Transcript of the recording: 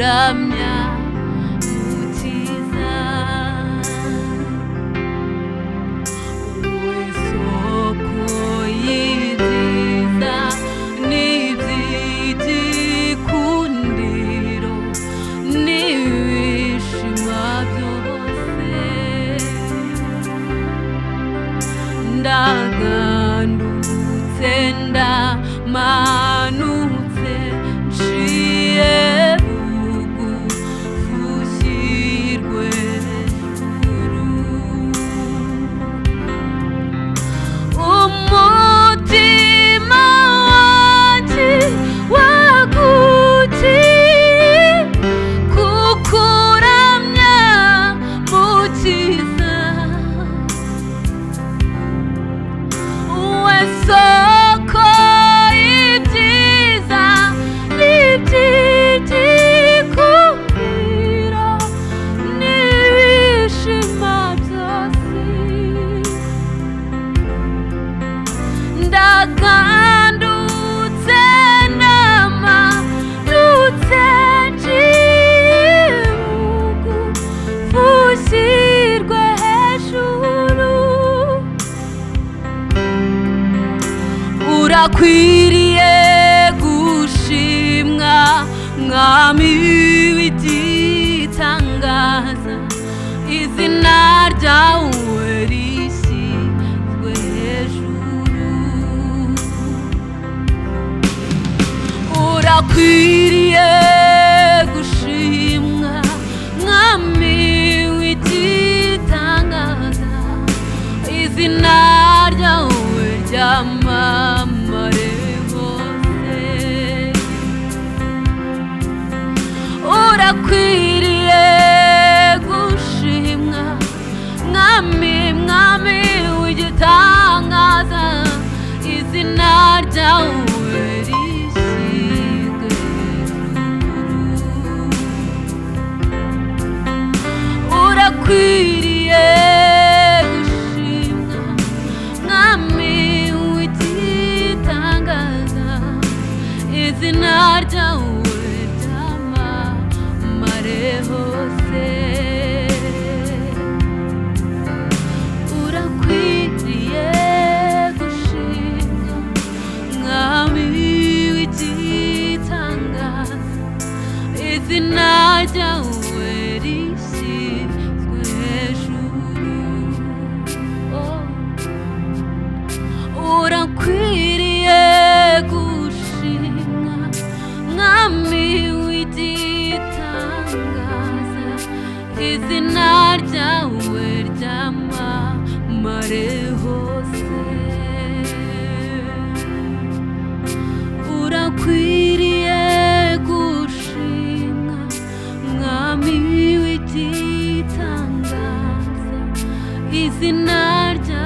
Kukuramya Mukiza, wowe soko y'ibyiza n'iby'igikundiro n'ibishima byose. Ndagandutse, ndamanutse, nciye bugufi ushyirwe hejuru. Umutima wanjye wagukiye kukuramya Mukiza, wowe soko y'ibyiza n'iby'igikundiro n'ibishima byose. Ndagandutse, ndamanutse, nciye bugufi ushyirwe hejuru. Urakwiriye gushimwa, Mwami w'igitangaza, izina ryawe rishyizwe hejuru. Urakwiriye gushimwa, Mwami w'igitangaza, izina ryawe ryamamare hose. Urakwiriye gushimwa, Mwami, Mwami w'igitangaza, izina ryawe rishyirwe hejuru. Urakwiriye gushimwa, Mwami w'igitangaza, izina ryawe ryamamare hose. Urakwiriye gushimwa, Mwami w'igitangaza, izina ryawe rishyizwe hejuru. Oh. Urakwiriye gushimwa, Mwami w'igitangaza, izina ryawe ryamamare hose. Urakwiriye gushimwa, Mwami w'igitangaza, izina ryawe